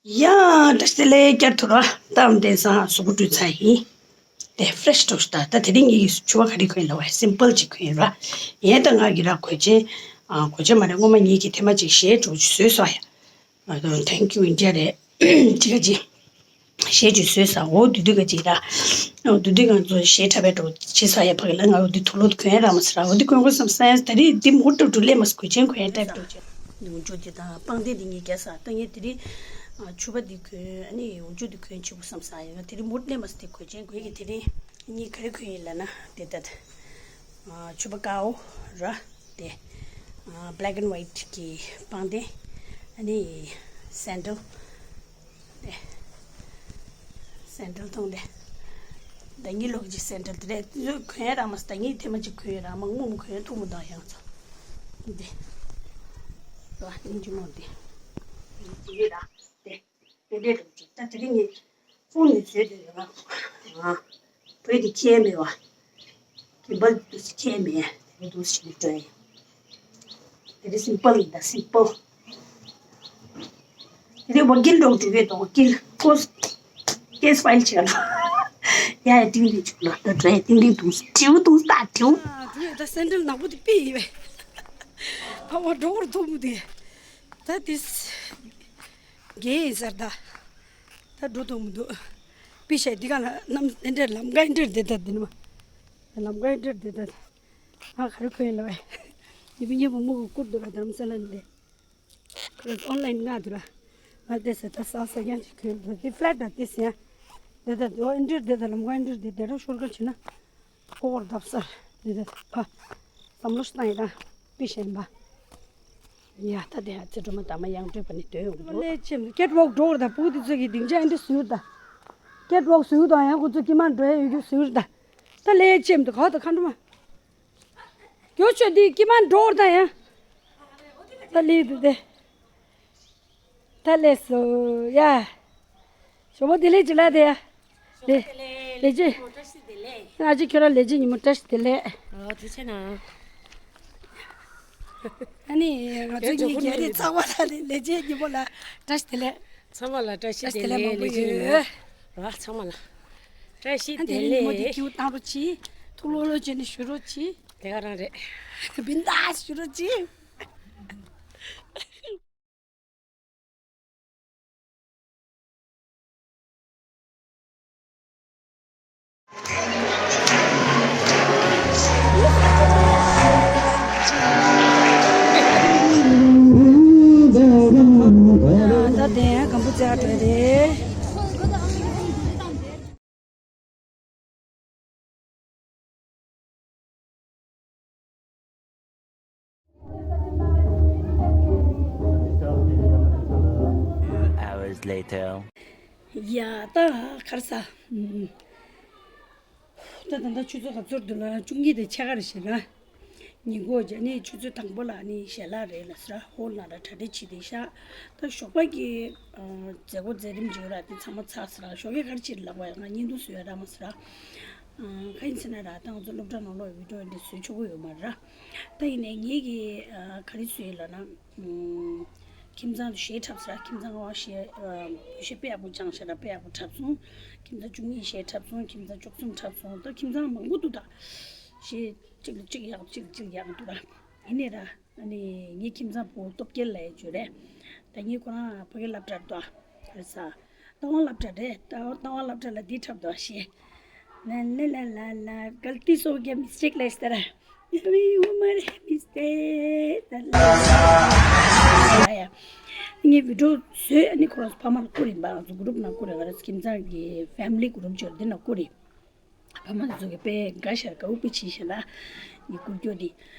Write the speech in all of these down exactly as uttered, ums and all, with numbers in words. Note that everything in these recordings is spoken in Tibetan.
ཡ། བཀྲ་ཤིས་བདེ་ལེགས། བསྐྱར་དུ་ར་ཏམ་བསྟན་སང་གཟུགས་པོ་བཀྲུས་ཚར་ཡིན། དེ་ཕེ་རེ་ཤི་འགྲོ་ཤི་ད། ད་དེ་རིང་ངེད་ཀྱིས་ཕྱུ་པ་ག་རེ་གོན་ལབ་པ། སིམ་པལ་ཅིག་གོན་ཡིན་ར། ཡིན་ད་ང་གི་ར་གོས་ཆེན། ཨ། གོས་ཆེན་མ་རེད། སྔོན་མ་ངེད་ཀྱིས་ཐེངས་མ་གཅིག་གཞས་འགྲོ་བཟོས་སོང་ཡ། ཨ། Thank you India རེད། ཅི་ག་ཅི། གཞས་ཅིག་བཟོས་སོང་། འོ་དེ་དུས་ག་ཅིག་ར། འོ་དེ་དུས་ང་ཚོ་གཞས་འཁྲབ་པའི་འགྲོ་བྱེད་སོང་ཡ། ཕ་གི་ལ་ང་འོ་དེ་དུག་ལོག་གོན་ཡ་རག་མ་སོང་ར། འོ་དེ་གོན་དགོས་བསམ་སོང་ཡ། ད་རེས་དེ་མོ་འགྲོ་འགྲོ་ལས་མ་སོང་། གོས་ཆེན་གོན་ཡ་འཁྲབ་འགྲོ་བྱས། ཡོང་འཇུག་དེ་དང་པང་གདན་དེ་ངས་རྒྱག་ས། ད་ངས་དེ་རིང་ཕྱུ་པ་འདི་གོན། ཨ་ནི་ཡོང་འཇུག་འདི་གོན་བྱེད་དགོས་བསམ་ས་ཡིན། ང་དེ་རིང་མུ་མཐུད་ནས་མ་སྟེ་གོས་ཆེན་གོན་གི། དེ་རིང་ངས་ག་རེ་གོན་ཡིན་ལབ་ན། དེ་ལྟ་ཕྱུ་པ་དཀར་པོ་ར། དེ་black and white གི་པང་གདན། ཨ་ནི་སན་ཌལ། དེ་སན་ཌལ་མཐོང་དེ། ཟླ་ཉིན་ལོག་གི་སན་ཌལ་དེ་རེད། དེ་ཚོ་གོན་ཡ་རག་མ་སོང་། ཟླ་ཉིན་ཐེངས་མ་གཅིག་གོན་ཡ་རག་མ། སྔོན་མ་གོན་ཐུབ་མི་འདུག་ཡང་ཚོ། འདི་ར་སྙིང་རྗེ་མོ་འདི། འདི་ཡོད་ར། དེ་དེ་འདྲས་འགྲོ་གི། ད་དེ་རིང་ངས་ཕུང་ནས་བཟོས་དེ་ཡོད་ར། ཨ། བོད་དེ་ཁྱད་མེད་པ། གིམ་པལ་དུ་སི་ཁྱད་མེད། དེ་དུ་སི་ནས་འགྲོ་ཡ། དེ་རིང་སིམ་པལ་ཡིན་ད། སིམ་པལ། དེ་རིང་ཝ་ཀིལ་འགྲོ་འགྲོ་གི་འདུག་ཝ་ཀིལ་ཀོས་ཀེས་ཕའིལ་བྱས་ལ། ཡ་ཡ་ཏིང་ཏིང་བྱུག་ལ། ད་འགྲོ་ཡ་ཏིང་ཏིང་འདུག་དྲིའུ་འདུག་ད་དྲིའུ། ཨ། དེ་ད་སན་ཌལ་ནག་པོ་དེ་པི་ཡིན་པས། ཕ་བ་འགྲོ་བར་ཐུབ་མོ་དེ། ད་དེ་རྒྱས་ཡིན་ཟེར་ད། ད་འགྲོ་ཐུབ་མི་འདུག་པི་ཤ་འདི་ག་ལ་ནམ་ཨེ་འདྲས་ལམ་ཀ་ཨེ་འདྲས་བསྡད་ད། འདི་ནི་མ་ལམ་ཀ་ཨེ་འདྲས་བསྡད་ད། ང་ག་རེ་གོན་ལབ་པས། ཡིན་པ་ཉེ་བུ་མོ་གི་བསྐུར་འདུག་ལ། དྷ་རམ་ས་ལ་ནས་ཁོ་རང་ཨོན་ལན་མངགས་འདུག་ལ། ང་དེ་ས་ད་ས་ས་ཡང་ཅིག་གོན་འདུག་དེ་ཕ་ལེཊ་ད་དེ་ས་ཡང་། དེ་ད་འོ་ཨེ་འདྲས་དེ་ད་ལམ་ཁ་ཨེ་འདྲས་དེ་དེ་འདྲ་ཤོར་ག་བྱེད་ན། ཀོ་བར་བརྡབ་སར་དེ་ད་ཕ། བསམ་བློ་ཞིག་བཏང་ཡིན་ད། པི་ཤ་ཡིན་པ། ཡ་ད་དེ་ཧ་ཚེ་སྒྲོལ་མ་དང་མ་ཡང་སྤྲོད་པ་ནི་འདོད་ཡོང་གི་འདུག་ལས་ཅེམ་ཀེཊ་ཝོག་འགྲོ་བར་ད། ཕྲུ་གུ་དེ་ཚོ་གི་སྡིངས་ཆ་ཨེ་འདྲས་བཟོས་ཡོད་ད། ཀེཊ་ཝོག་བཟོས་ཡོད་ད། ཡང་ཁོ་ཚོ་ཀྱི་མ་འགྲོ་ཡ་ཡོད་རྒྱུ་བཟོས་ཡོད་ད། ད་ལས་ཅེམ་དུ་ག་བ་ད་ཁ་འགྲོ་མ། རྒྱུ་ཆོས་འདི་ཀྱི་མ་འགྲོར་ད་ཡ། ད་ལི་དུ་དེ། ད་ལས་སོ་ཡ། ཞོ་མོ་དེ་ལས་ཅི་ལ་དེ་ཡ། དེ། ལས་ཅི། ང་ཅི་ཁྱོད་ར་ལས་ཅི་ཉི་མོ་བཀྲ་ཤིས་བདེ་ལེགས། ཨོ་དེ་ཆེ་ན། ཨ་ནི་ང་ཚོ་གཉིས་ཀྱི་རེ་ཚང་མ་ལ་ལས་ཅི་ཉི་མོ་ལ་བཀྲ་ཤིས་བདེ་ལེགས། ཚང་མ་ལ་བཀྲ་ཤིས་བདེ་ལེགས། ལས་ཅི་ཉི་མོ་ར་ཚང་མ་ལ་བཀྲ་ཤིས་བདེ་ལེགས། ཨ་ནི་དེ་རིང་ཉི་མོ་དེ་ཁྱེའུ་བཏང་རོགས་གྱིས། ཐུགས་ལོ་ལོ་བྱས་ནས་བཞུགས་རོགས་གྱིས། དེ་ག་རང་རེད། བིན་དཱས་བཞུགས་རོགས་གྱིས། ད་དེ་གམ་བུ་ཙི་ཨ་འགྲོ་རེད། Hours later. ཡ་ད་གར་ས། ད་ད་ད་ཆུ་ཚོད་ག་ཚོད་འདུག་ལ། བཅུ་གཉིས་དང་ཕྱེད་ཀ་རེད་ཤག་ལ། ཉིན་གུང་ཨ་ནི་ཆུ་ཚོད་དང་པོ་ལ་ཨ་ནི་ཞལ་ལག་རེད་ལ་ཟེར། ཧོལ་ནང་ལ་གྲ་སྒྲིག་བྱས་བསྡད་ཤག་ད་ཞོགས་པ་གི་མཛད་སྒོ་མཛད་རིམ་བྱེད་ར་དེ་ཚང་མ་ཚར་ཟེར། ཞོགས་ཀས་ག་རེ་བྱེད་ལབ་པ་ཡང་ང་བརྙན་ཐུང་བཟོ་ཡ་རག་མ་ཟེར། ག་ཡིན་ཟེར་ན་ར་ད་ང་ཚོ་སློབ་གྲྭ་ནང་ལོགས་བི་ཌིའོ་འདི་བཟོ་ཆོག་གི་ཡོད་མ་རེད། ད་ཡིན་ནའི་ངེད་ཀྱིས་ག་རེ་བཟོས་ལབ་ན། ཁྱིམ་ཚང་དུ་གཞས་འཁྲབ་ཟེར། ཁྱིམ་ཚང་ང་གཞས་བོད་གཞས་དཔེ་ཡག་པོ་སྦྱངས་ཤག་ར། དཔེ་ཡག་པོ་འཁྲབ་སོང་། ཁྱིམ་ཚང་བཅུ་གཉིས་གཞས་འཁྲབ་སོང་། ཁྱིམ་ཚང་བཅུ་གསུམ་འཁྲབ་སོང་། ད་ཁྱིམ་ཚང་མང་པོ་འདུག་ད་གཞས་གཅིག་ལ་གཅིག་ཡག་གཅིག་ལ་གཅིག་ཡག་འདུག་ར། ཡིན་ནའི་ར་ཨ་ནི་ངའི་ཁྱིམ་ཚང་བུ་སྟོབས་རྒྱལ་ལབ་ཡ་ཅིག་ཡོད་རེད། ད་ངས་ཁོ་རང་ཕ་གིར་སློབ་གྲྭར་འགྲོ་རེད་ཟེར། རྟ་དབང་སློབ་གྲྭ་རེད། རྟ་རྟ་དབང་སློབ་གྲྭ་ལ་འདི་འཁྲབ་འདུག་གཞས། ལ་ལ་ལ་ལ་ལ། गलती से हो गया, मिस्टेक ལབ་ཤག་ར། ཡ་མི་ཡོང་མ་རེད། མིས་ཏེ་ད་ལ་ཡ། ངས་བི་ཌིའོ་བཟོས་ཨ་ནི་ཁོ་རང་ཚོ་ཕ་མ་ལ་བསྐུར་ཡིན་པ། ང་ཚོ་གུ་རུབ་ནང་བསྐུར་ཡོད། ང་རང་ཚོ་ཁྱིམ་ཚང་གི་ཕེ་མི་ལི་གུ་རུབ་ཅིག་ཡོད་རེད། འདི་ནང་བསྐུར་ཡིན། ཕ་མ་དེ་ཚོ་གིས་དཔེ་དགའ་ཤག་དགའ་འུ་པི་བྱས་ཤག་ལ། ངའི་སྐུ་སྐྱོ་འདི།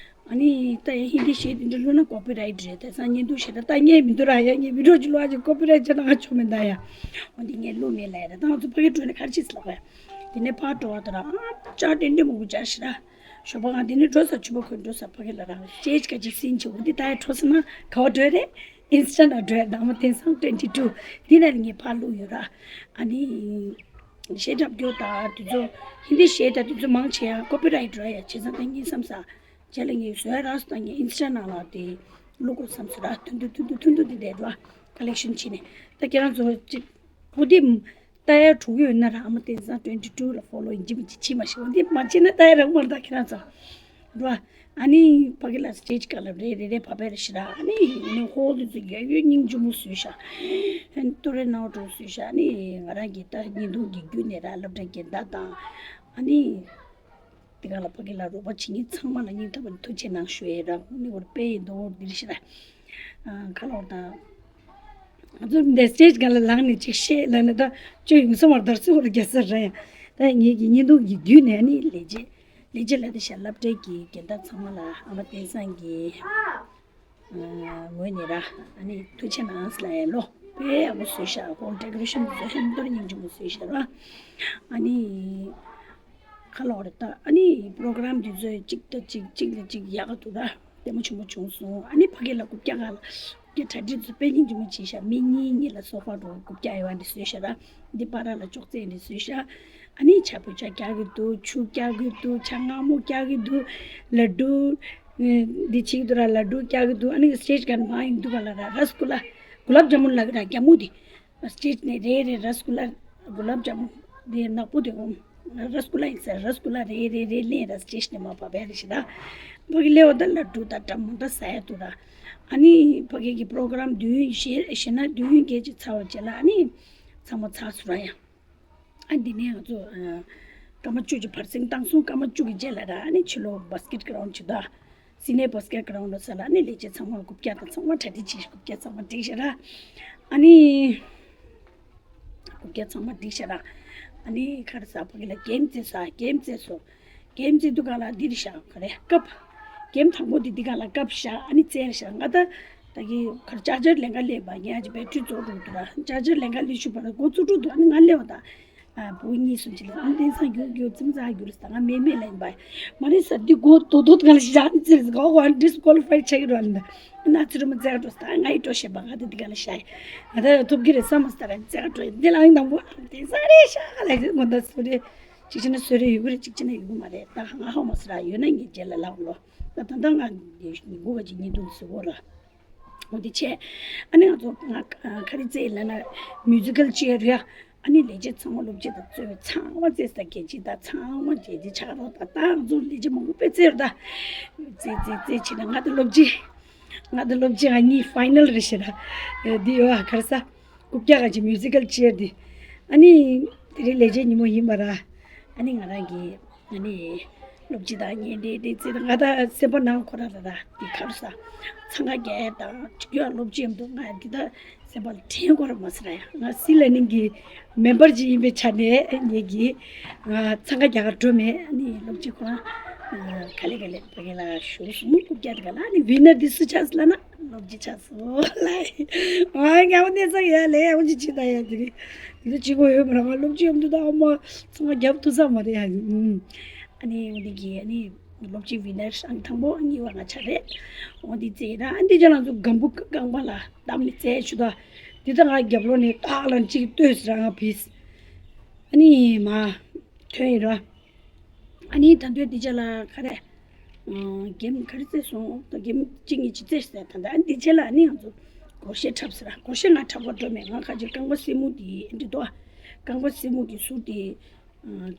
ཨ་ནི་ད་ཡང་ཧིན་དི་གཞས་དེ་འདྲ་བླུགས་ན་ཀོ་པི་རའིཊ་རེད། དེང་སང་བརྙན་ཐུང་གཞས་ད་ལྟ་ཉན་མི་འདུག་ར། ཡ་ངས་བི་ཌིའོ་ཅིག་བླུགས་ཨ་ཅིག་ཀོ་པི་རའིཊ་བྱས་ན་ང་ཆོག་མེད་ད་ཡ། འོ་འདི་ངས་བླུགས་མེད་ལབ་ཡ། ད་ང་ཚོ་ཕ་གིར་འགྲོ་ནས་ག་རེ་བྱེད་ཟེར་ལབ་ཡ། དེ་ནས་ཕར་འགྲོ་བ་དང་ར་ཨ་ཅག་ཏན་ཏན་མང་པོ་བཅར་ཤག་ར། ཞོགས་པ་ང་དེ་ནས་འགྲོ་ས་ཕྱུ་པ་གོན་འགྲོ་ས་ཕ་གི་ལ་ར་ཅེ་ཅི་ག་ཅིག་སིན་བྱེད། འོ་འདི་ད་ཡ་འགྲོ་ཟེར་ན་ག་བ་འགྲོ་ཡ་རེད། ཨིན་སི་ཊ་ནང་འགྲོ་ཡ། ནང་མ་དེང་སང་ཊུ་ཝེན་ཊི་ཊུ་འདི་ནང་ལ་ངས་ཕར་བླུགས་ཡོད་ར། ཨ་ནི། གཞས་འཁྲབ་རྒྱུ་དང་དེ་ཚོ་ཧིན་དི་གཞས་དང་དེ་ཚོ་མང་ཆེ་ཡང་ཀོ་པི་རའིཊ་རེད་ཡ། བྱས་ཙང་ད་ངས་བསམ་ས་རྗེས་ལ་ངས་བཟོ་ཡ་རག་སོང་ན་ངས་ཨིན་སི་ཊ་ནང་ལ་དེ་བླུག་དགོས་བསམ་སོང་ར། ཐུང་ཐུང་ཐུང་ཐུང་ཐུང་ཐུང་དེ་འདྲ་རེད་བ། ཀ་ལེག་ཤན་བྱས་ནས། ད་ཁྱེད་རང་ཚོ་ཅིག་པོ་དེ་ལྟ་ཡ་དྲུག་ཡོད་ན་ར། ཨ་མ་བསྟན་བཟང་ཊུ་ཝེན་ཊི་ཊུ་ལ་ཕོ་ལོ་ཡིན་གཅིག་མིན་གཅིག་བྱེད་མ་ཤེས། འོ་དེ་མ་བྱེད་ན་ལྟ་ཡ་རག་མ་རེད། ད་ཁྱེད་རང་ཚོ་ར། ཨ་ནི་ཕ་གི་ལ་སི་ཊེ་ཇི་སྒང་ལ་རེ་རེ་རེ་བབས་པ་རེད་ཤག་ར། ཨ་ནི་ཨ་ནི་ཧོལ་དེ་ཚོ་ཡ་ཡོད་སྙིང་རྗེ་མོ་བཟོས་ཤག་ཨ་ནི་ལྟོ་རེ་ནང་འགྲོ་བཟོས་ཤག་ཨ་ནི་ང་རང་གི་ད་བརྙན་ཐུང་གི་བརྒྱུད་ནས་ར་སློབ་གྲྭ་རྒན་བདག་དང་། ཨ་ནི་དེ་ག་ལ་ཕ་གི་ལ་རོགས་པ་བྱེད་མཁན་ཚང་མ་ལ་སྙིང་ཐག་པ་ནས་ཐུགས་རྗེ་གནང་ཞུ་ཡས་ར། ཨ་ནི་འོ་དཔེ་ཡི་མདོ་བོ་འདིར་ཤི་ར། ཨ་ཁ་ལོར་དང་། ང་ཚོ་འདི་སི་ཊེ་ཇི་སྒང་ལ་ལངས་ནས་ཅིག་བཤད་ལབ་ན་ད་ཅོ་ཡོང་ས་མ་རེད། དར་སི་འོར་རྒྱ་སར་ར་ཡ། ད་ངེད་ཀྱི་བརྙན་ཐུང་གི་བརྒྱུད་ནས་ཨ་ནི་ལས་བྱེད་ལས་བྱེད་ལ་དེ་ཤ་སློབ་གྲྭའི་གི་རྒན་བདག་ཚང་མ་ལ་ཨ་མ་བསྟན་བཟང་གི་ཨ་ངོས་ནས་ར། ཨ་ནི་ཐུགས་རྗེ་གནང་ལབ་ཡ་ལོ། དཔེ་ཡག་པོ་བཟོས་ཤག་ཧོལ་ཌེ་ཀོ་རེ་ཤན་བཟོ་ཧན་དོར་སྙིང་རྗེ་མོ་བཟོས་ཤག་ར། ཨ་ནི་ཁ་ལོ་རེད་ད། ཨ་ནི་པོ་རོ་གྷ་རམ་འདི་ཚོ་གཅིག་དང་གཅིག་གཅིག་ལ་གཅིག་ཡག་ག་འདུག་ར། ལྟད་མོ་ཆེན་པོ་བྱུང་སོང་། ཨ་ནི་ཕ་གི་ལ་རྐུབ་བཀྱག་ག་ལ་རྐུབ་བཀྱག་གྲ་སྒྲིག་ཚོ་དཔེ་སྙིང་རྗེ་མོ་བྱས་ཤག་མི་གཉིས་གཉིས་ལ་སོ་ཕ་འགྲོ་རྐུབ་བཀྱག་ཡོད་པ་འདི་བཟོས་ཤག་ར། འདི་པ་ར་ལ་ཅོག་ཙེ་འདི་བཟོས་ཤག་ཨ་ནི་ཇ་ཕོ་ཇ་བཀྱག་གི་འདུག་ཆུ་བཀྱག་གི་འདུག་ཇ་མངར་མོ་བཀྱག་གི་འདུག་ལ་ཌུ་འདི་བྱེད་ཀྱི་འདུག་ར། ལ་ཌུ་བཀྱག་གི་འདུག་ཨ་ནི་སི་ཊེ་ཇི་སྒང་མར་ཡོང་དུས་ག་ལ་ར་ར་སི་གུ་ལ་གུ་ལབ་ཇ་མུན་ལབ་ཀྱི་ར། རྒྱ་མོ་འདི། སི་ཊེ་ཇི་ནས་རེ་རེ་ར་སི་གུ་ལ་གུ་ལབ་ཇ་མུན་དེ་ནག་པོ་དེ་འོང་། ར་སི་གུ་ལ་ཡིན་ཟེར། ར་སི་གུ་ལ་རེ་རེ་རེ་ལེན་ར། སི་ཊེ་ཇི་ནས་མར་བབས་པ་རེད་ཤག་ར། ཕ་གི་སླེབས་པ་དང་ལ་ཌུ་དང་ཇ་མུན་ད་ཟ་ཡ་འདུག་ར། ཨ་ནི་ཕ་གི་གི་པོ་རོ་གྷ་རམ་བདུན་བཞི་བཞི་ན་བདུན་བརྒྱད་ཅིག་ཚར་བ་རྗེས་ལ་ཨ་ནི་ཚང་མ་ཚར་སོང་ར་ཡ། ཨ་འདི་ནས་ང་ཚོ་ཨ་སྐར་མ་བཅུ་གཅིག་བར་གསེང་བཏང་སོང་། སྐར་མ་བཅུ་གི་རྗེས་ལ་ར་ཨ་ནི་ཕྱི་ལོགས་བྷ་སི་ཀེ་ཊི་གྷ་རའུན་ཅིག་དང་། སི་ནི་ཡར་བྷ་སི་ཀེ་ཊི་གྷ་རའུན་ལ་ས་ལ་ཨ་ནི་ལས་བྱེད་ཚང་མ་རྐུབ་བཀྱག་དང་ཚང་མ་གྲ་སྒྲིག་བྱས། རྐུབ་བཀྱག་ཚང་མ་བསྒྲིགས་ཤག་ར། ཨ་ནི་རྐུབ་བཀྱག་ཚང་མ་བསྒྲིགས་ཤག་ར། ཨ་ནི་ཁར་ས་ཕ་གི་ལ་གེམ་རྩེ་ས། གེམ་རྩེ་སོང་། གེམ་རྩེ་དུས་ག་ལ་འདིར་ཤག་ག་རེ་སྐབས། གེམ་དང་པོ་འདི་འདི་ག་ལ་སྐབས་ཤག་ཨ་ནི་རྩེར་ཤག་ང་ད་ད་གི་ཁར་ཅར་ཇར་ལེན་ག་སླེབས་པ། ངས་ཨ་ཅི་བེ་ཊི་རི་རྫོགས་འགྲོ་འདུག་ར། ཅར་ཇར་ལེན་ག་སླེབས་ཤུ་བར་འགོ་བཙུགས་འགྲོ་འདུག་ཨ་ནི་ང་སླེབས་པ་ད། ཨ་བུ་གཉིས་གསུམ་ཅིག་ལ་ཨ་ནི་བསྟན་བཟང་རྒྱུག་རྒྱུག་ཙིམ་ཙག་རྒྱུག་ལ་ད་ང་མེད་མེད་ལ་ཡིན་པ། མ་རེད་ས་འདི་སྒོ་རྡོག་རྡོག་ག་ལ་ཤག་ཨ་ནི་རྩེར་ཟ་ག་ཨོ་ཨ་ནི་ཌི་སི་ཀོ་ལི་ཕའི་ཆགས་ཀྱི་རོ་ལ་ད། ཨ་ནི་ཨ་ཅི་རུ་མ་རྩེ་ག་འགྲོ་ས་ད་ང་ཡི་འགྲོ་ཤེས་པ། ང་ད་འདི་ག་ལ་ཤག་ཡ། ང་ད་ཐོབ་ཀྱི་རེད་བསམ་མ་སོང་། ད་ར་རྩེ་ག་འགྲོ་ཡིན་འདི་ལ་ཨ་ནི་དང་པོ་ཨ་ནི་བསྟན་བཟང་རེད་ཤག་ལ་ཡི་ངོ་ད་སུ་རེད། གཅིག་བྱས་ན་སུ་རེད་ཡོད་གི་རེད། གཅིག་བྱས་ན་ཡོད་གི་མ་རེད། ད་ང་ཧ་མ་སོང་ར། ཡོད་ན་ངས་རྗེས་ལ་ལབ་ལོ། ད་ད་ད་ང་ཉིན་གུང་ག་ཅིག་ཉིན་དུ་ཟི་བོ་ར། འོ་འདི་བྱས། ཨ་ནི་ང་ཚོ་ང་ཁ་རི་རྩེ་ལ་ན་མིའུ་ཛི་ཀལ་ཅེར་རེད། ཨ་ནི་ལས་བྱེད་ཚང་མ་སློབ་སྤྱི་དང་གཙོས་ཚང་མ་རྩེ་ས་རྒྱལ་སྤྱི་དང་ཚང་མ་རྒྱལ་སྤྱི་ཆགས་རོགས་དང་། ད་ང་ཚོ་ལས་བྱེད་མང་པོ་དཔེ་རྩེ་རུ་ད་རྩེ་རྩེ་རྩེ་བྱས་ན་ང་དང་སློབ་སྤྱི་ང་དང་སློབ་སྤྱི་ང་གཉིས་ཕའི་ནལ་རེད་ཤག་ར། འདི་ཡོད་ཨ་ཁར་ས་རྐུབ་བཀྱག་ག་ཅིག་མིའུ་ཛི་ཀལ་ཅེར་འདི། ཨ་ནི་དེ་རིང་ལས་བྱེད་ཉིན་མོ་ཡིན་པ་ར། ཨ་ནི་ང་རང་གི་ཨ་ནི་སློབ་སྤྱི་དང་ངའི་འདྲེ་འདྲེ་རྩེ་དང་ང་ད་སེམས་པ་ནང་ཁོ་ར་ར་ར་འདི་ཁར་ས་འཚང་ཁ་རྒྱག་དང་ཅིག་ཡོད་སློབ་སྤྱི་ཡོད་འདུག་ང་འདི་ད་སེམས་པ་ལ་དྲན་ཁོ་ར་མ་ཟེར་ཡ། ང་སི་ལ་ནིང་གི་མེམ་བར་ཅིག་ཡིན་པའི་ཆ་ནས་ངེད་ཀྱི་ང་འཚང་ཁ་རྒྱག་ག་འགྲོ་མེད། ཨ་ནི་སློབ་སྤྱི་ཁོ་རང་ག་ལེ་ག་ལེ་ཕ་གི་ལ་ཞུ་སོང་། རྐུབ་བཀྱག་དེ་ག་ལ་ཨ་ནི་ཝི་ནར་འདི་སུ་ཆགས་སོང་ལབ་ན་སློབ་སྤྱི་ཆགས་སོང་ལ། ཨ་ངའི་ཨ་མ་གནས་ཚང་ཡ་ལས་ཨ་མ་ཅི་ཅི་ད་ཡ་དེ་རེད། དེ་ཚོ་གཅིག་པོ་ཡོད་མ་རེད། ང་སློབ་སྤྱི་ཡོང་དུས་ད་ཨ་མ་ཚང་མ་རྒྱབ་ཐུབ་ས་མ་རེད་ཡ། ཨ་ནི་འོ་དེ་གི་ཨ་ནི་སློབ་སྤྱི་ཝི་ནར་ཨང་དང་པོ་གཉིས་པ་ང་ཆགས་རེད། འོ་དེ་རྩེ་ཡིན་ན་ཨ་འདི་ཅག་ལ་ཚོ་སྒམ་བུ་རྐང་པ་ལ་བསྡམས་ནས་རྩེ་ཆུ་ད། དེ་ད་ང་རྒྱབ་ལོགས་ནས་ཏག་ལ་གཅིག་ལྟོས་ཟེར་ང་ཕིས། ཨ་ནི་མ་ཐོན་ཡིན་ར། ཨ་ནི་ད་དུང་འདི་ཅག་ལ་ག་རེ། ཨ་གེམ་ག་རེ་རྩེ་སོང་། ད་གེམ་གཅིག་གཉིས་ཅིག་རྩེ་ཟེར། ད་ད་ཨ་འདི་ཅག་ལ་ཨ་ནི་ང་ཚོ་སྒོར་གཞས་འཁྲབ་ཟེར་ར། སྒོར་གཞས་ང་འཁྲབ་ག་འགྲོ་མེད། ང་ཁ་ཅིག་རྐང་པ་སེན་མོ་དེ་ཨེ་འདྲི་དོ། རྐང་པ་སེན་མོ་གི་ཟུར་དེ། ཨ་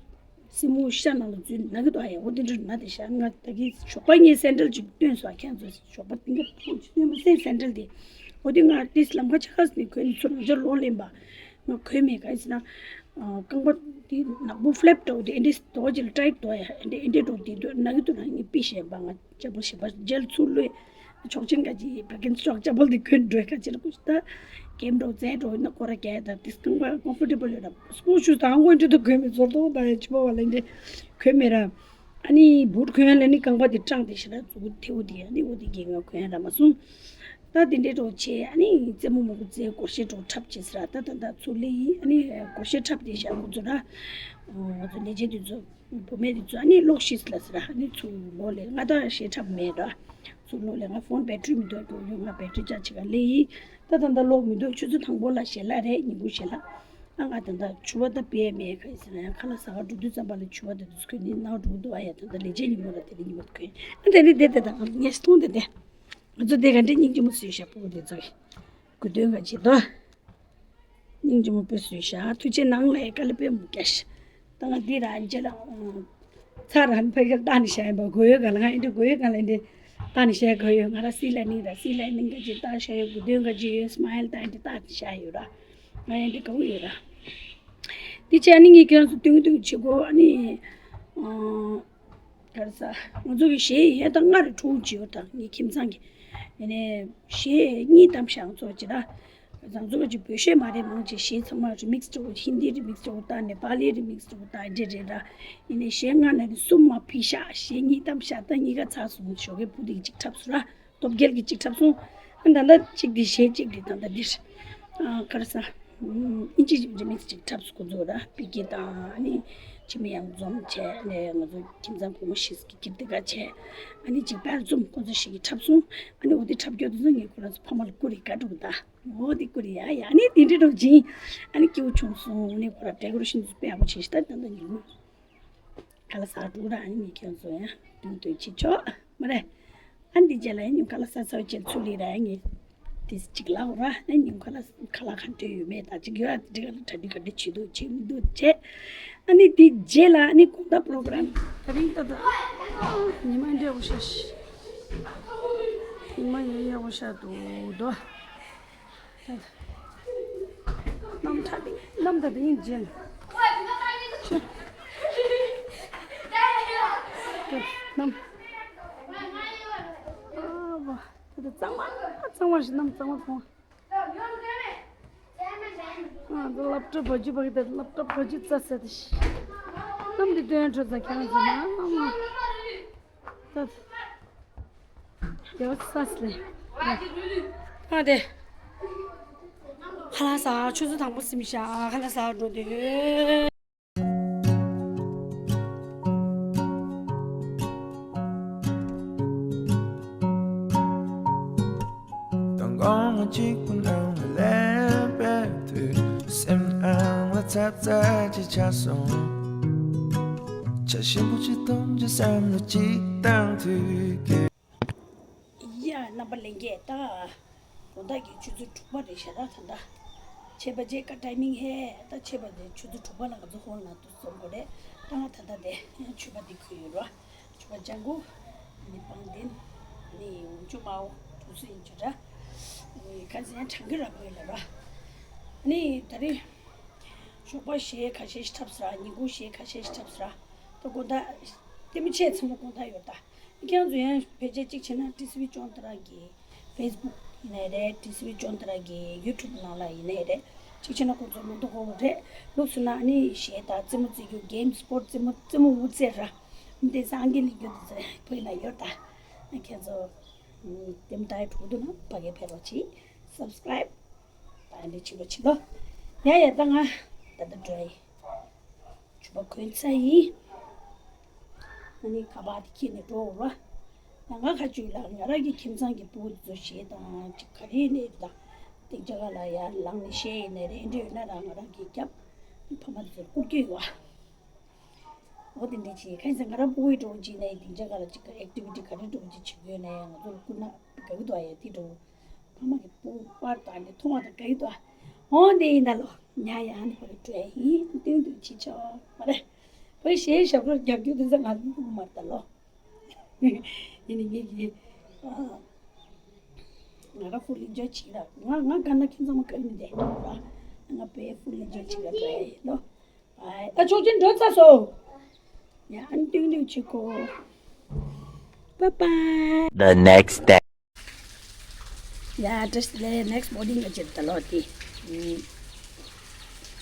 སེན་མོ་ཤ་ནང་ལ་འཛུལ་ན་གི་དོ་ཨ་ཡ། འོ་དེ་འདྲ་ན་དེ་ཤ་ང་ད་གི་ཞོགས་པ་ངས་སེན་ཌལ་ཅིག་བཏོན་སོང་། ཁྱེད་ཚོ་ཞོགས་པ་ཏིང་ཀ་ཕོག་ཅིག་བཏོན་མ་སེ་སེན་ཌལ་དེ། འོ་དེ་ང་ཏིས་ལམ་ཁ་ཆ་ཁ་སི་ནས་གོན་ཚུར་ང་ཅག་ལོག་ལེན་པ། ང་གོན་མེད་ག་ཡིན་ཟེར་ན། ཨ་རྐང་པ་དེ་ནག་པོ་ཕི་ལེབ་འདྲ་བོ་དེ་ཨེ་འདྲས་དོ་ཅིག་ལ་ཊའིཊ་དོ་ཡ། ཨེ་འདྲས་ཨེ་འདྲས་འདྲ་བོ་དེ་དོ་ན་གི་དོ་ན་ངས་པི་ཤེས་པ། ང་ཅ་པོ་ཞིག་པ་ཇེལ་ཚུར་ལོས། ཆོག་ཆེན་ག་ཅིག་བར་གན་ཆོག་ཅ་པོ་དེ་གོན་འགྲོ་ག་ཅིག་ལ་ཀུ་ཤི་ད། གེམ་འདྲ་བོ་རྩེ་འདྲ་བོ་ན་ཁོ་ར་རྒྱ་ཡ་ད་ཏིས་རྐང་པ་ཀོམ་ཕོར་ཊེ་བལ་ཡོད་ད། སི་པོར་ཊི་ཤུ་ཟ་ཧང་གོ་ཨེ་འདྲས་དོ་གོན་མེད། ཟོར་དོ་ད་ཡ་ཆི་པོ་བ་ལ་ཨེ་འདྲས་གོན་མེད་ར། ཨ་ནི་བུ་ཊི་གོན་ལ་ནི་རྐང་པ་དེ་སྐྲངས་ཏེ་ཞེ་དྲག་མཛུབ་གུ་ཐལ་བོ་དེ་ཨ་ནི་འོ་དེ་གི་ང་གོན་ར་མ་སོང་། ད་དེ་འདྲའི་འགྲོ་བྱས་ཨ་ནི་རྩེད་མོ་མང་པོ་རྩེ། སྒོར་གཞས་འགྲོ་འཁྲབ་བྱས་ཟེར་ར། ད་ད་ད་ཚུར་སླེབས་ཡིན། ཨ་ནི་སྒོར་གཞས་འཁྲབ་དེ་ཤག་ཁོ་ཚོ་ར། ང་ཚོ་ལས་བྱེད་དེ་ཚོ་བུ་མེད་དེ་ཚོ་ཨ་ནི་ལོག་ཤིས་ལ་ཟེར་ར། ཨ་ནི་ཚུར་ལོག་ལས་ང་ད་གཞས་འཁྲབ་མེད་ར། ཚུར་ལོག་ལས་ང་ཕོན་བེ་ཊི་རི་མི་འདུག་གི་ཡོད། ང་བེ་ཊི་རི་ཅར་ཇི་བྱེད་ག་སླེབས་ཡིན། ད་ད་ད་ལོག་མི་འདུག་ཆུ་ཚོད་དང་པོ་ལ་ཞལ་ལག་རེད། ཉིན་གུང་ཞལ་ལག་ཨ་ང་ད་ད་ཕྱུ་པ་ད་དཔེ་མེད་ག་ཡིན་ཟེར་ན་ཡང་ཁ་ལག་ཟ་ག་འགྲོ་དུས་ཙམ་པ་ལ་ཕྱུ་པ་དེ་དུས་གོན་ནི་ནང་འགྲོ་འདུག་ཨ་ཡ། ད་ད་ལས་བྱེད་ཉིན་མོ་ལ་དེ་རིང་ཉིན་མོ་གོན། ཨ་དེ་ནི་དེ་དེ་ད་ངས་མཐོང་དེ་དེ། ང་ཚོ་དེ་ག་འདྲའི་སྙིང་རྗེ་མོ་བཟོས་ཤག་ཕྲུ་གུ་དེ་ཚོ་གི། གུ་དོན་ག་ཅི་དོ། སྙིང་རྗེ་མོ་དཔེ་བཟོས་ཤག་ཐུགས་རྗེ་གནང་ལ་དཀའ་ལས་དཔེ་མོ་རྒྱག་ཤག་ད་ང་འདི་ར་འཇེ་ལ་ཚ་ར་ཕ་གིར་བཏང་ནས་བཞག་ཡིན་པ་གོ་ཡོད་ག་ལ། ང་ཡིན་འདི་གོ་ཡོད་ག་ལ་འདི་བཏང་ནས་བཞག་གོ་ཡོད། ང་ར་སི་ལ་ནིང་ར་སི་ལ་ནིང་ག་ཅི་བཏང་བཞག་ཡོད། གུ་དོན་ག་ཅི་ཡོད། སྨ་ཡལ་བཏང་འདི་བཏང་བཞག་ཡོད་ར། ང་ཡིན་འདི་ག་བུ་ཡོད་ར། འདི་བྱས་ནི་ངས་ཁྱོད་ཚོ་སྟོན་སྟོན་བྱེད་དགོས། ཨ་ནི་ག་རེ་ཟ། ང་ཚོ་གི་གཞས་ཡས་ད་སྔར་འཁྲུག་བྱེད་ཡོད་ད། ངའི་ཁྱིམ་ཚང་གི་ཡིན་ནས་གཞས་གཉིས་བཏང་བཞག་ང་ཚོ་ཅི་ད། ང་ཚོ་གི་བོད་གཞས་མ་རེད། མང་ཆེ་གཞས་ཚང་མ་རི་མིག་སི་འདྲ་བོ། ཧིན་དི་རི་མིག་སི་འདྲ་བོ་དང་ནེ་པ་ལི་རི་མིག་སི་འདྲ་བོ་དང་འདྲ་རེད་ར། ཡིན་ནས་གཞས་ལྔ་ནས་ནི་གསུམ་མ་ཕུད་ཤག་གཞས་གཉིས་བཏང་བཞག་ད་གཉིས་ཀ་ཚར་སོང་། ཞོགས་ཀའི་བུ་དེ་གཅིག་འཁྲབ་སོང་ར། སྟོབས་རྒྱལ་གྱི་གཅིག་འཁྲབ་སོང་། ཨ་ད་ལྟ་གཅིག་འདི་གཞས་གཅིག་འདི་ད་ལྟ་འདིར། ཨ་ག་རེ་ཟ། ཨིན་ཇི་རི་མིག་སི་གཅིག་འཁྲབ་སོང་ཁོ་ཚོ་ར། པི་ཀེ་དང་ཨ་ནི་འཆི་མེད་གཡང་འཛོམས་བྱས་ནས་ང་ཚོ་ཁྱིམ་ཚང་བུ་མོ་ཞིག་གི་ཀིར་ཏི་ག་བྱས། ཨ་ནི་གཅིག་དཔལ་འཛོམས་ཁོ་ཚོ་ཞིག་གིས་འཁྲབ་སོང་། ཨ་ནི་འོ་དེ་འཁྲབ་རྒྱུ་དེ་ཚོ་ངས་ཁོ་རང་ཚོ་ཕ་མ་ལ་བསྐུར་རེ་བཀའ་སྒྲུབ་ད། འོ་དེ་བསྐུར་རེ་ཡ་ཡ། ཨ་ནི་དེ་འདྲ་འགྲོ་ཅིང་ཨ་ནི་སྐྱིད་པོ་བྱུང་སོང་། ཨ་ནི་ཁོ་ར་ཌེ་ཀོ་རེ་ཤན་དེ་ཚོ་དཔེ་ཡག་པོ་བྱས་ཤག་ད་ད་ད་ཉིན་མོ། ཁ་ལག་ཟ་འགྲོ་ར། ཨ་ནི་ངས་ཁྱོད་ཚོ་ཡང་སྟོན་སྟོན་བྱེད་ཆོག་མ་རེད། ཨ་འདི་རྗེས་ལ་ཨ་ཉིན་ཁ་ལག་ཟ་ཚར་བའི་རྗེས་ཚུར་ལི་ར་ཨ་ངས་དེ་གཅིག་ལབ་ར། ཨ་ཉིན་ཁ་ལག་ཁ་ལག་ག་འདྲ་ཡོད་མེད་ད་གཅིག་ཡོད། ཨ་འདི་ག་ལ་གྲ་སྒྲིག་ག་འདྲ་བྱེད་འདུག་བྱེད་མི་འདུག་བྱས། ཨ་ནི་དེ་རྗེས་ལ་ཨ་ནི་དགོང་དག་པོ་རོ་གྷ་རམ། ད་རིང་ད་ད་ཉི་མ་འདྲ་བོ་ཤར་ཤག་ཉི་མ་ཡག་ཡག་པོ་ཤར་འདུག་དོ། གནམ་ཐག་གནམ་ཐག་དེ་ཡིན་ཅན། ཤི། གནམ། ཨ་བ། ད་ད་གཙང་མ་གཙང་མ་ཞིག་གནམ་གཙང་མ་མཐོང་། ཨ་ད་སློབ་གྲྭ་བ་ཇུ་བ་གི་ད་སློབ་གྲྭ་བ་ཇུ་རྩ་ས་དེ་ཤི། གནམ་དེ་སྟོན་འཕྲོ་ཚ་ཁྱང་ཚ་ན། ད། ཡོད་ས་སི་ལེ། ཨ་དེ། ཁ་ལག་ཟ་ཆུ་ཚོད་དང་པོ་ཟིན་ཤག་ཁ་ལག་ཟ་འགྲོ་དུས། དང་གོང་གཅིག་པུ་ནང་ལ་ལེན་པའི་དུས། སེམས་ནང་ལ་ཚབ་ཚབ་ཅིག་ཆགས་སོང་། བྱ་ཞིམ་པོ་ཅིག་འཐུང་རྒྱུ་བསམ་བློ་ཅིག་བཏང་དུས་ཀྱི། ཡ་རྣམ་པ་ལྷན་རྒྱས། ད་དགོང་དག་གི་ཆུ་ཚོད་དྲུག་པ་རེད་ཤག་ར། ད་ད་ཆས་པ་རྗེས་ཀ་ཊའི་མིང་ཧེ། ད་ཆས་པ་དེ་ཆུ་ཚོད་དྲུག་པ་ལ་ང་ཚོ་ཧོལ་ནང་དུ་འཛོམས་དགོས་རེད། ད་ང་ད་ལྟ་དེ་མཆོད་པ་འདི་ཁུར་ཡོད་ར། མཆོད་པ་ལྗང་གུ། ནི་པང་གདན། ནི་འོག་འཇུག་མའོ་གྲུ་སུ་ཡིན་གྱི་ར། ནི་ཁ་སང་གྲང་གི་ར་བོད་ལ་ར། ནི་ད་རེས་ཞོགས་པ་གཞས་ཁ་ཤས་ཤིག་འཁྲབ་ས་ར། ཉིན་གུང་གཞས་ཁ་ཤས་ཤིག་འཁྲབ་ས་ར། ད་དགོང་དག་ལྟད་མོ་ཆེ་ཚང་མ་དགོང་དག་ཡོད་ད། ཁྱེད་རང་ཚོ་ཡང་བེད་སྤྱད་གཅིག་བྱས་ན་ཊི་སི་ཝི་ཅོན་ཏ་ར་གི་ཕེ་སི་བུག་ཡིན་ནའི་རེད། ཊི་སི་ཝི་ཅོན་ཏ་ར་གི་ཡུ་ཊུབ་ནང་ལ་ཡིན་ནའི་རེད། གཅིག་བྱས་ན་ཁོང་ཚོ་ལོ་ཏོག་ཧོ་ཧོ་རེད། ལུགས་སུ་ན་ཨ་ནི་གཞས་དང་རྩེད་མོ་རྩེ་རྒྱུ། གེམ་སི་པོར་ཊི། རྩེད་མོ་རྩེད་མོ་འུ་ཚེ་ར། འདི་སང་གི་ལི་རྒྱུ་དེ་ཚོ་བོད་ལ་ཡོད་ད། ཁྱེད་ཚོ་ལྟད་མོ་ལྟ་ཡ་འགྲོ་འདུག་ན་ཕ་གིར་ཕེབས་རོགས་གྱིས། སབ་སི་ཀ་རའིབ་ད་འདི་བྱེད་རོགས་བྱེད་ལོ། ཡ་ཡ་ད་ང་ད་ལྟ་འགྲོ་ཡི། ཕྱུ་པ་གོན་ཚར་ཡིན། ཨ་ནི་ཁ་པར་དེ་ཁྱེར་ནས་འགྲོ་འོ་ལ། ང་ཁ་ཆུ་ལ་ང་རང་གི་ཁྱིམ་ཚང་གི་ཕྲུ་གུ་ཚོ་གཞས་དང་ཅིག་ག་རེ་ནས་དང་སྟེང་ཆ་ག་ལ་ཡར་ལངས་ནས་གཞས་ཡིན་ནའི་རེད། འདྲ་ཡོད་ན་རང་ང་རང་གིས་རྒྱབ། ཕ་མ་དེ་ཚོར་བསྐུར་གྱི་ཡོད་བ། འོ་དེ་འདྲ་བྱས་ཁ་སང་ང་རང་ཕྲུ་གུའི་འགྲོ་བྱས་ནས་སྟེང་ཆ་ག་ལ་ཅིག་ཨེག་ཊི་བི་ཊི་ག་རེ་འགྲོ་བྱས་བྱེད་དགོས་ནས་ང་ཚོར་བསྐུར་ན་དགའ་གི་འདུག་ཨ། ཡ་དེ་འགྲོ། ཕ་མ་གི་པུ་པར་དང་ནི་མཐོང་བ་དང་དགའ་ཡི་དོ། འོ་འདི་ཡིན་ད་ལོ། ཉ་ཡ་ནི་ཕ་གི་བྲོས་ཡིན་ཏིང་ཏིང་བྱེད་ཆོག་མ་རེད། བོད་གཞས་ཞབས་བྲོ་རྒྱག་རྒྱུ་དེ་ཚོ་ང་ཚོ་མ་རེད་ད་ལོ། ཡིན་ནི་ངེད་ཀྱི་ང་ར་ཧྥུ་ལི་འཇོ་བྱེད་ར། ང་ང་ག་ན་ཁྱེད་ཚང་མ་ག་ནི་འདས་ར། ང་བོད་ཧྥུ་ལི་འཇོ་བྱེད་ར་བྲོས་ཡིན་ལོ། ད་ཆོག་ཅན་འགྲོ་ཚར་སོང་། ཡ་ཨ་ནི་ཏིང་ཏིང་བྱེད་གོ། Bye bye. The next day. ཡ་བཀྲ་ཤིས་བདེ་ལེགས། ནེག་སི་མོར་ནིང་ལ་ཅིག་ད་ལོ་དེ།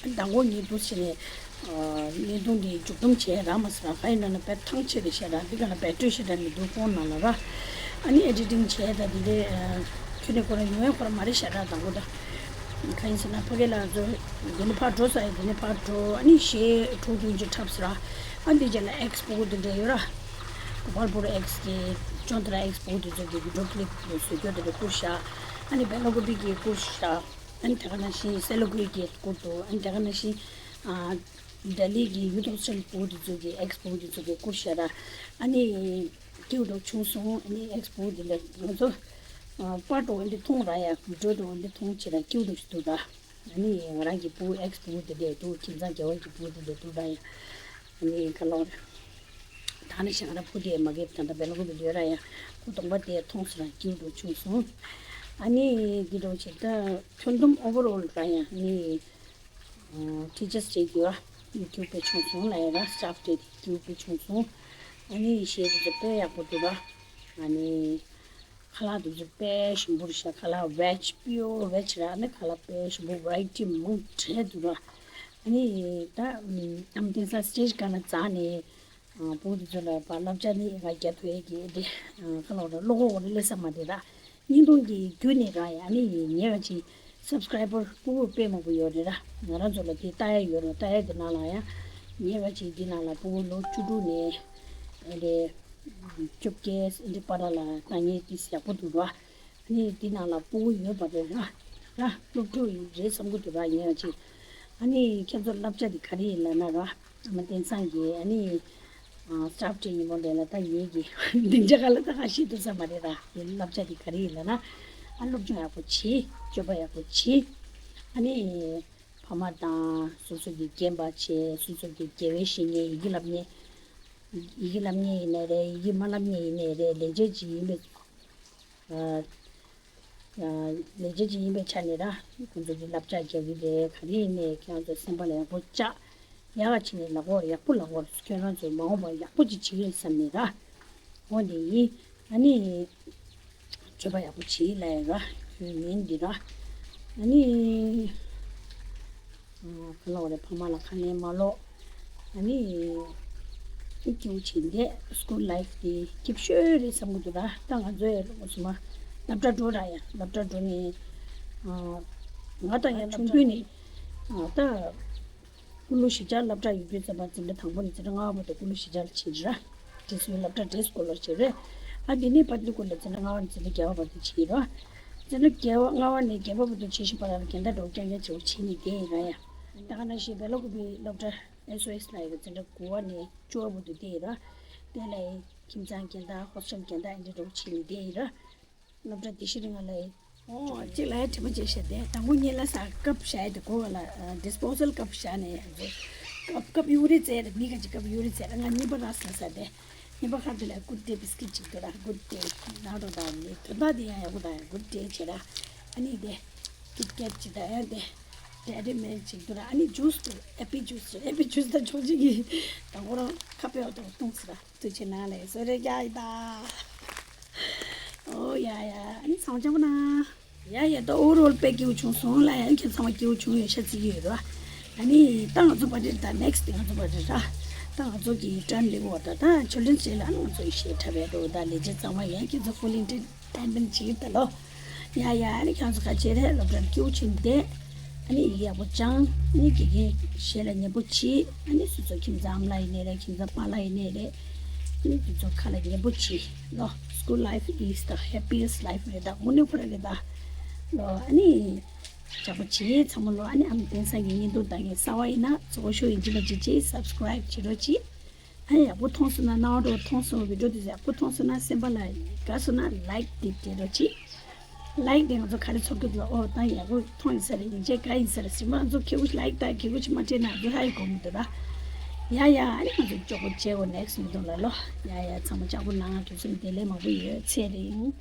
མདང་དགོང་ཉིན་དུ་ཕྱིན་ནས་བརྙན་ཐུང་འདི་མཇུག་སྡོམ་བྱས་རག་མ་སོང་ར། ཧའི་ན་ན་དཔེ་ཐང་ཆད་རེད་ཤག་ར། འདི་ག་ལ་བེ་ཊི་རི་ཤག་ར་མི་འདུག་ཕོན་ནང་ལ་ར། ཨ་ནི་ཨེ་ཌི་ཊིང་བྱས་ད་འདི་ལས་ཁྱོད་ནས་ཁོ་ར་ཡོང་ཡ་ཁོ་ར་མ་རེད་ཤག་ར། མདང་དགོང་ད་ག་ཡིན་ཟེར་ན་ཕ་གི་ལ་ཚོ་འདི་ནས་ཕར་འགྲོ་ས་ཡ། འདི་ནས་ཕར་འགྲོ། ཨ་ནི་གཞས་དྲུག་བདུན་ཅིག་འཁྲབ་ས་ར། ཨ་འདི་རྗེས་ལ་ཨེག་སི་པོ་འདི་འདྲ་ཡོད་ར། གོ་པལ་པུར་ཨེག་སི་གི་ཅོན་ཏ་ར་ཨེག་སི་པོ་འདི་ཚོ་གི་བི་ཌི་ཡོ་ཀི་ལིབ་བཟོ་རྒྱུ་དེ་འདྲ་བསྐུར་ཤག་ཨ་ནི་བེ་ལ་ཀུ་པི་གི་བསྐུར་ཤག་ཨ་ནི་དེ་ག་ནང་བཞིན་སེ་ལ་ཀུའི་གི་བསྐུར་འདུག་ཨ་ནི་དེ་ག་ནང་བཞིན་ཨ་ལྡི་ལི་གི་ཡུ་ཐོག་སེལ་པོ་འདི་ཚོ་གི་ཨེག་སི་པོ་འདི་ཚོ་གི་བསྐུར་ཤག་ར། ཨ་ནི་སྐྱིད་པོ་བྱུང་སོང་། ཨ་ནི་ཨེག་སི་པོ་འདི་ལ་ང་ཚོ་ པར་འདྲ་བོ་འདི་མཐོང་ར་ཡ། བི་ཌིའོ་འདྲ་བོ་འདི་མཐོང་བྱས་ར་སྐྱིད་པོ་འདུག་ཤི་འདུག་ར། ཨ་ནི་ང་རང་གི་བུ་ཨེགས་བུ་དེ་འདྲས་འདུག་ཁྱིམ་ཚང་རྒྱལ་བ་གི་བུ་དེ་འདྲས་འདུག་ར་ཡ། ཨ་ནི་ཁ་ལོ་རེ། ད་ནི་ཞག་ར་བུ་དེ་མ་གེབ་ད་ལྟ་བེ་ལ་ཀུ་པི་ལ་ཡོད་ར་ཡ། ཁོ་གདོང་པ་དེ་མཐོང་སོང་ར་སྐྱིད་པོ་འདུག་བྱུང་སོང་། ཨ་ནི་འདི་འདྲ་བོ་བྱས་ད་ཁྱོན་བསྡོམས་ཨོ་ཝར་ཨོལ་ར་ཡ། ཨ་ནི། ཨ། ཊི་ཅར་སི་དེ་གི་ཡུ་ཊུབ་དཔེ་བྱུང་སོང་ལ་ཡ་ར། སི་ཊཕ་དེ་གི་ཡུ་ཊུབ་དཔེ་བྱུང་སོང་། ཨ་ནི་གཞས་དེ་ཚོ་དཔེ་ཡག་པོ་འདུག་ར། ཨ་ནི་ཁ་ལག་དེ་ཚོ་དཔེ་ཞིམ་པོ་རེད་ཤག་ཁ་ལག་ཝེཇ་པིའོར་ཝེཇ་ར། ཨ་ནི་ཁ་ལག་དཔེ་ཞིམ་པོ་ཝེ་རའི་ཊི་མང་དྲགས་འདུག་ར། ཨ་ནི་ད་ཨམ་དེང་སང་སི་ཊེཇ་སྒང་ལ་འཛེགས་ནས། ཨ། ཕྲུ་གུ་དེ་ཚོ་ལ་ཕར་བསླབ་བྱ་ནི་ང་རྒྱག་ཐུབ་ཡས་ཀྱི་དེ། ཨ། ཁ་ལོ་ར་བློ་ཁོག་འོ་རེ་སླེབས་ས་མ་རེད་ར། བརྙན་ཐུང་གི་བརྒྱུད་ནས་ར་ཡ། ཨ་ནི་ངའི་ར་ཅིག་སབ་སི་ཀ་རའི་བར་ཕྲུ་གུ་དཔེ་མང་པོ་ཡོད་རེད་ར། ང་རང་ཚོ་ལ་དེ་ལྟ་ཡ་ཡོད་ར། ལྟ་ཡ་དེ་ནང་ལ་ཡ། ངའི་ར་ཅིག་དེ་ནང་ལ་ཕྲུ་གུ་ལོ་བཅུ་དྲུག་ནས་ཨ་རེ་བཅོ་བརྒྱད་འདི་བར་ལ་ལྟ་མཁན་དེ་ཡག་པོ་འདུག་ར། ཨ་ནི་འདི་ནང་ལ་ཕྲུ་གུ་ཡོད་པ་རེད་ར། ར་སློབ་ཕྲུག་རེད་བསམ་གྱི་འདུག་ར། ངས་ཅིག་ཨ་ནི་ཁྱེད་ཚོ་བསླབ་བྱ་འདི་ག་རེ་ཡིན་ལབ་ན་ར། ཨ་མ་བསྟན་འཛིན་གྱིས་ཨ་ནི་ཨ་སི་ཊཕ་དེ་ཉིན་མོ་འདི་ལ་ད་ངེད་ཀྱི་སྡིངས་ཆ་ཁ་ལ་ད་ག་ཤེད་ཐུབ་ས་མ་རེད་ར། དེ་བསླབ་བྱ་འདི་ག་རེ་ཡིན་ལབ་ན། ཨ་སློབ་སྦྱོང་ཡག་པོ་བྱེད། སྤྱོད་པ་ཡག་པོ་བྱེད། ཨ་ནི་ཕ་མ་དང་སོ་སོ་གི་རྒན་པ་བྱས། སོ་སོ་གི་དགེ་བའི་བཤེས་གཉེན། ཡི་གེ་བསླབ་མཁན། ཡི་གེ་བསླབ་མཁན་ཡིན་ནའི་རེད། ཡི་གེ་མ་བསླབ་མཁན་ཡིན་ནའི་རེད། ལས་བྱེད་ཅིག་ཡིན་པའི། ཨ། ལས་བྱེད་ཅིག་ཡིན་པའི་ཆ་ནས་ར། ཁོང་ཚོ་གི་བསླབ་བྱ་རྒྱག་གི་རེད། ག་རེ་ཡིན་ནའི་ཁྱེད་རང་ཚོ་སེམས་པ་ལ་ཡག་པོ་བཅག་ཡག་ག་བྱས་ནས་ལབ་དགོས། ཡག་པོ་ལབ་དགོས། ཁྱེད་རང་ཚོ་མ་འོངས་པར་ཡག་པོ་ཅིག་བྱེད་ཀྱི་རེད་བསམ་ནས་ར། འོ་འདི་ཡིན། ཨ་ནི། སྤྱོད་པ་ཡག་པོ་བྱེད་ལབ་ཡ་ར། ཁྱོད་ཉིན་འདི་ར། ཨ་ནི། ཨ། ག་ལབ་དགོས་རེད། ཕ་མ་ལ་ཁ་ལན་མ་སློག་ཨ་ནི། སྐྱིད་པོ་བྱས་བསྡད། སི་ཀུལ་ལའིཕ་དེ་སྐྱིད་ཤོས་རེད་བསམ་གྱི་འདུག་ར། ད་ང་ཚོ་ཡང་སློབ་གྲྭ་སོང་མ། སློབ་གྲྭ་འགྲོ་ར་ཡ། སློབ་གྲྭ་འགྲོ་ནས། ཨ། ང་དང་ཡང་ཆུང་དུས་ནས། ཨ། ད། ཀུ་ལུ་གཞིས་ཆགས་སློབ་གྲྭ་ཡོད་དུས་ཙམ་པ་འཛིན་གྲྭ་དང་པོ་ནས་འཛིན་གྲྭ་ལྔ་པ་བར་དུ་ཀུ་ལུ་གཞིས་ཆགས་ལ་བྱས་ར། འབྲི་སྲོལ་སློབ་གྲྭ་འབྲི་སྐོར་ལ་བྱས་རེད། ཨ་དེ་ནས་ཕར་ལུ་སྐོར་ལ་འཛིན་གྲྭ་ལྔ་པ་ནས་འཛིན་གྲྭ་བརྒྱད་པ་བར་དུ་བྱས་ར། འཛིན་གྲྭ་བརྒྱད་པ་ལྔ་པ་ནས་བརྒྱད་པ་བར་དུ་བྱས་ཤིང་བར་ལ་རྒན་བདག་འགྲོ་རྐྱང་རྐྱང་བྱེད་པ་བྱས་ནས་བསྡད་ཡིན་ར་ཡ། ད་ག་ནང་བཞིན་བེ་ལ་ཀུ་པི་སློབ་གྲྭ་ཨེས་ཨོ་ཨེས་ལབ་ཡ་གི་འཛིན་གྲྭ་དགུ་པ་ནས་བཅུ་པ་བར་དུ་བསྡད་ཡིན་ར། དེ་ལ་ཡང་ཁྱིམ་ཚང་རྒན་བདག་ཧོ་སི་ཊེལ་རྒན་བདག་ཨེ་འདྲ་འགྲོ་བྱས་ནས་བསྡད་ཡིན་ར། སློབ་གྲྭ་དེ་ཤི་རི་ང་ལ་ཡིན། ཨོ། གཅིག་ལ་ཡ་དྲི་མ་བྱས་བཤད་དེ། དང་པོ་ངས་ལ་ས་ཀབ་བཞག་ཡ་དེ་གོ་བ་ལ་ཌིས་པོ་ཟལ་ཀབ་བཞག་ནས་ཡང་ཚོ་ཀབ་ཀབ་གཡུག་རེ་བཙལ་རེ། མི་ག་ཅིག་ཀབ་གཡུག་རེ་བཙལ་རེ། ང་གཉིས་པ་རག་སོང་ས་དེ། གཉིས་པ་ཁ་དེ་ལ་གུད་ཌེ་བིས་ཀིཊ་ཅིག་འདུག་ར། གུད་ཌེ་ནང་དུ་དང་ནི་དོན་དག་དེ་ཡང་ཡག་པོ་དང་གུད་ཌེ་བྱེད་ར། ཨ་ནི་དེ་ཀིཊ་ཀེཊ་ཅིག་དང་ཡང་དེ་ཌེ་རི་མིལ་ཅིག་འདུག་ར། ཨ་ནི་ཇུས་འདུག་ཨེ་པི་ཇུས། ཨེ་པི་ཇུས་དང་ཆོག་ཅིག་གི་དང་པོ་རང་ཁ་ཕེ་བ་དང་བཏུང་ཟེར་ར། ཐུགས་རྗེ་གནང་ལགས། གསོལ་རས་རྒྱག་ཡི་ད། ཨོ་ཡ་ཡ། ཨ་ནི་ཚང་མ་ཅག་པོ་ན། ཡ་ཡ། ད་ཨོ་ཝར་ཨོལ་དཔེ་སྐྱིད་པོ་བྱུང་སོང་ལ། ཡ་ཁྱེད་ཚང་མ་སྐྱིད་པོ་བྱུང་ཡོད་ཤག་བརྩི་གི་ཡོད་ར། ཨ་ནི་ད་ང་ཚོ་པར་ཊི་ད་ནེག་སི་ཊི་ང་ཚོ་པར་ཊི་ར། ད་ང་ཚོ་གི་ཊརན་ལེབ་ཝར་ད་ད་ཆིལ་ཌྲན་ཌེ་ལ་ཨ་ནི་ང་ཚོ་ཡི་ཤེས་ཁྲ་བའི་རོ་ད་ལས་བྱེད་ཚང་མ་ཡ་ཁྱེད་ཚོ་ཕུལ་ཨེན་ཊར་ཊེན་མེན་ཊི་བྱེད་ཀྱི་ད་ལོ། ཡ་ཡ། ཨ་ནི་ཁྱེད་ཚོ་ཁ་ཆེ་རེད། སློབ་གྲྭར་སྐྱིད་པོ་བྱུང་བསྡད། ཨ་ནི་ཡག་པོ་སྦྱང་། ཨ་ནི་དགེ་རྒན་གཞས་ལ་ཉན་པོ་བྱེད། ཨ་ནི་སོ་སོ་ཁྱིམ་ཚང་ཨ་མ་ལགས་ཡིན་ནའི་རེད། ཁྱིམ་ཚང་པཱ་ལགས་ཡིན་ནའི་རེད། ཨ་ནི་དེ་ཚོ་ཁ་ལ་ཉན་པོ་བྱེད་ལོ། School life is the happiest life རེད་ད། དངོས་གནས་ཁོ་རང་རེད་ད་ལོ། ཨ་ནི་ཡག་པོ་བྱེད་ཚང་མ་ལོ། ཨ་ནི་ཨ་མ་བསྟན་འཛིན་གྱི་བརྙན་ཐུང་ལྟ་མཁན་གསར་པ་ཡིན་ན་གཙོ་བོ་ཤོག་ཡིན་གཅིག་ལ་གཅིག་བྱེད། སབ་སི་ཀ་རའིབ་བྱེད་རོགས་གྱིས། ཨ་ནི་ཡག་པོ་མཐོང་སོང་ན། སྣང་བ་འགྲོ་མཐོང་སོང་། བི་ཌིའོ་དེ་ཚོ་ཡག་པོ་མཐོང་སོང་ན། སེམས་པ་ལ་དགའ་སོང་ན་ལའིཀ་དེ་སྤྲད་རོགས་གྱིས། ལའིཀ་དེ་ང་ཚོ་ག་རེ་ཚོར་གི་འདུག་ལ། ཨོ་ད་ཡག་པོ་མཐོང་ཡིན་ས་རེད། ཡིན་གཅིག་དགའ་ཡིན་ས་རེད་ཟེར་མ། ང་ཚོ་ཁེ་གུ་ལའིཀ་དང་ཁེ་གུ་ཅིག་མ་སྤྲད་ན་ང་ཚོ་ཧ་ཡི་གོ་མི་འདུག་ལ། ཡ་ཡ། ཨ་ནི་ང་ཚོ་ཅོག་པོ་བྱེད་འོ། ནེག་སི་ཊི་མི་ཐུང་ལ་ལོ། ཡ་ཡ། ཚང་མ་ཅག་པོ་ལངས། དུས་ཚོད་བདེ་ལེགས་མང་པོ་ཡོད་ཚེ་རིང་།